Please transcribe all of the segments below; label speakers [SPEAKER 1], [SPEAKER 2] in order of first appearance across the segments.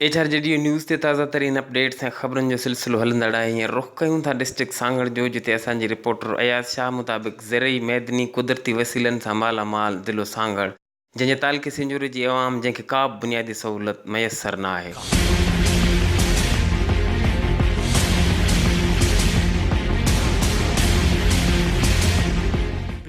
[SPEAKER 1] H R G D news تي تازه ترين اپڊيٽس ۽ خبرن جو سلسلو هلندڙ آهي هينئر رخ ڪيون ٿا ڊسٽرڪٽ سانگهڙ جو جتي اسان جي رپورٽر اياز شاهه مطابق زرعي معدني قدرتي وسيلن سان مالا مال ضلعو سانگهڙ جنهن جي تعلقي سنجهوري جي عوام جنهن کي ڪا به بنيادي سهولت ميسر نه آهي.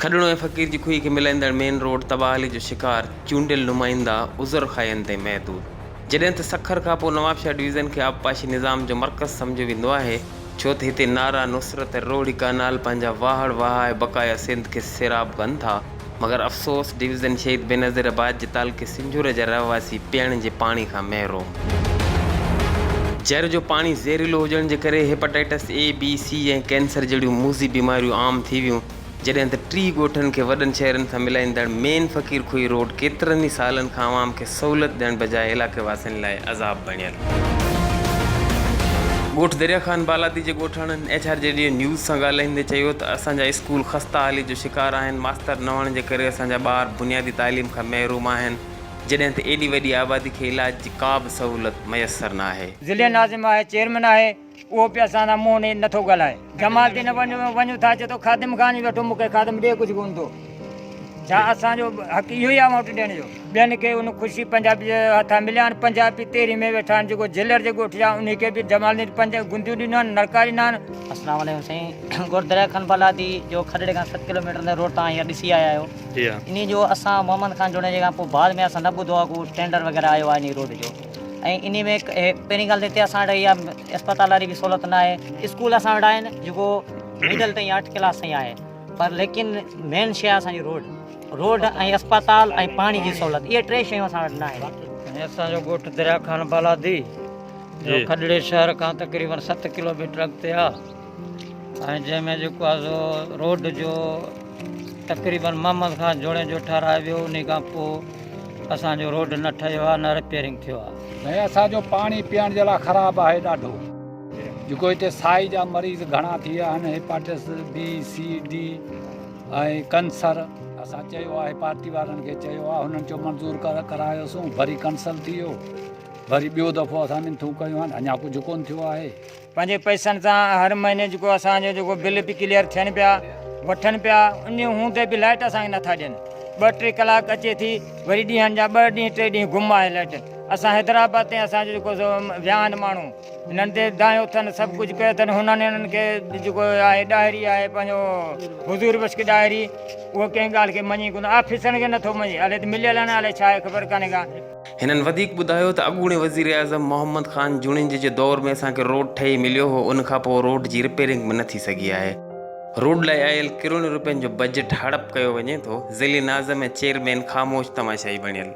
[SPEAKER 1] کڏڻو ۽ فقير جي کوهي کي ملائيندڙ مين روڊ تباهه حالي جو شڪار چونڊيل نمائندا عذر خواهين تائين محدود. جڏهن ته سکر کان پوء نوابشاهه ڊويزن کي آبپاشي نظام جو مرڪز سمجهيو ويندو آهي، ڇو ته هتي نارا، نصرت ۽ روهڙي ڪئنال پنهنجا واهڙ وهائي بقايا سنڌ کي سيراب ڪن ٿا، مگر افسوس ڊويزن شهيد بينظير آباد جي تعلقي سنجهوري جا رهواسي پيئڻ جي پاڻي کان محروم. جر جو پاڻي زهريلو هجڻ جي ڪري hepatitis A, B, C ۽ cancer جهڙيون موذي بيماريون عام ٿي ويون. جڏهن ته 30 ڳوٺن کي وڏن شهرن سان ملائيندڙ مين فقير کوهي روڊ ڪيترن ئي سالن کان عوام کي سهولت ڏيڻ بجاء علائقي واسين لاء عذاب بڻيل. ڳوٺ دريا خان بالادي جي ڳوٺاڻن H R G D news سان ڳالهائيندي چيو ته اسان جا اسڪول خسته حالي جو شڪار آهن، ماستر نه هئڻ جي ڪري اسان جا ٻار بنيادي تعليم کان محروم آهن، جڏهن ته ايڏي وڏي آبادي کي علاج جي ڪا به سهولت ميسر ناهي.
[SPEAKER 2] ضلعي ناظم آهي، چيئرمين آهي. اهو به اسان سان منهن ڏئي نٿو ڳالهائي. جمال تي نه وڃون ٿا چئي ٿو خادم خان ئي ويٺو مون کي خادم ڏي ڪجهه ڪونه ٿو. ڇا اسان جو حق اهو ئي آهي ووٽ ڏيڻ جو. ٻين کي ان خوشي پنجابي جي هٿان مليا آهن پنجابي تيرهين ۾ ويٺا آهن جيڪو جهلر جي ڳوٺ جا انهي کي به جمال دين پنج گنديون ڏنيون آهن نلڪا ڏنا آهن.
[SPEAKER 3] السلام عليڪم سائين ڳوٺ دريا خان بالادي جو کڏڙي کان 7 ڪلوميٽر اندر روڊ تان هينئر ڏسي آيا آهيو انهي جو اسان محمد خان جوڻيجي کان پوء بعد ۾ اسان نه ٻڌو آهي ڪو ٽينڊر وغيره آيو آهي انهي روڊ جو. ۽ انهي ۾ پهرين ڳالهه ته هتي اسان وٽ اها اسپتال واري به سهولت نه آهي اسڪول اسان وٽ آهن جيڪو مڊل تائين 8 ڪلاس تائين آهي پر ليڪن مين شي آهي اسان جي روڊ روڊ ۽ اسپتال ۽ پاڻي جي سهولت اهي ٽي شيون اسان وٽ نه آهن.
[SPEAKER 4] اسان جو ڳوٺ دريا خان بالادي جو کڏڙي شهر کان تقريبن 7 ڪلوميٽر اڳتي آهي ۽ جنهن ۾ جيڪو آهي سو روڊ جو تقريبن محمد خان جوڻيجو ٺهرائي ويو انهي کان پوء اسان جو روڊ نه ٺهيو آهي نه رپيئرنگ ٿيو آهي.
[SPEAKER 5] سائين اسان جو پاڻي پيئڻ جي لاء خراب آهي ڏاڍو جيڪو هتي سائي جا مريض گهڻا ٿي ويا آهن هيپاٽس بي سي ڊي ۽ ڪنسر اسان چيو آهي پارٽي وارن کي چيو آهي هنن چيو منظور ڪرايوسون وري ڪنسل ٿي ويو وري ٻيو دفعو اسان منٿون ڪيون آهن اڃا ڪجهه ڪون ٿيو آهي.
[SPEAKER 2] پنهنجي پئسن سان هر مهيني جيڪو اسان جو جيڪو بل به ڪليئر ٿين پيا وٺن پيا ان هوندي به لائٽ اسان کي نٿا ڏين ٻه ٽي ڪلاڪ اچي ٿي وري ڏينهن جا ٻه ڏينهن ٽي ڏينهن گم آهي لائٽ اسان حيدرآباد تائين اسان جو جيڪو سو ويا آهن ماڻهو هنن تي دانهيو اٿن سڀ ڪجهه ڪيو اٿن هنن هنن کي جيڪو آهي ڏاهري آهي پنهنجو حضور بخش ڏاهري اهو ڪنهن ڳالهه کي مڃي ڪونه آفيسرن کي نٿو مڃي الائي ته مليل آهن الائي ڇا آهي خبر ڪانهي ڪا.
[SPEAKER 1] هنن وڌيڪ ٻڌايو ته اڳوڻي وزيراعظم محمد خان جوڻيجي جي دور ۾ اسان کي روڊ ٺهي مليو هو ان کانپوء روڊ جي رپيرنگ به نه ٿي سگهي آهي. روڊ لاء آيل ڪروڙين روپين جو بجيٽ هڙپ ڪيو وڃي ٿو، ضلعي ناظم ۽ چيئرمين خاموش تماشائي بڻيل.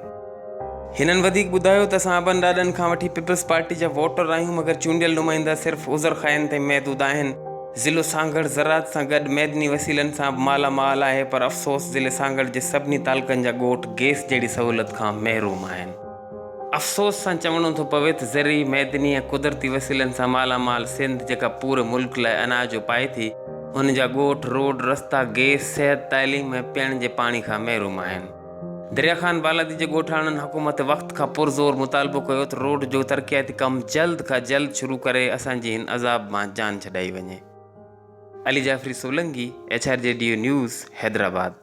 [SPEAKER 1] هنن وڌيڪ ٻڌايو ته اسان ابن ڏاڏن کان وٺي پيپلز پارٽي جا ووٽر آهيون مگر چونڊيل نمائندا صرف عذر خواهين تائين محدود آهن. ضلعو سانگهڙ زراعت سان گڏ معدني وسيلن سان به مالا مال آهي پر افسوس ضلعي سانگهڙ جي سڀني تعلقن جا ڳوٺ گئس جهڙي سهولت کان محروم آهن. افسوس سان چوڻو ٿو پوي ته زرعي، معدني ۽ قدرتي وسيلن سان مالا مال سنڌ جيڪا پوري ملڪ لاء اناج اپائي ٿي ان جا ڳوٺ، روڊ، رستا، گئس، صحت، تعليم ۽ پيئڻ جي پاڻي کان محروم آهن. دريا خان بالادي جي ڳوٺاڻن حڪومت وقت کان پرزور مطالبو ڪيو ته روڊ جو ترقياتي ڪم جلد کان جلد شروع ڪري اسان جي هن عذاب مان جان ڇڏائي وڃي. Ali Jafri Solangi, H R G D news, Hyderabad.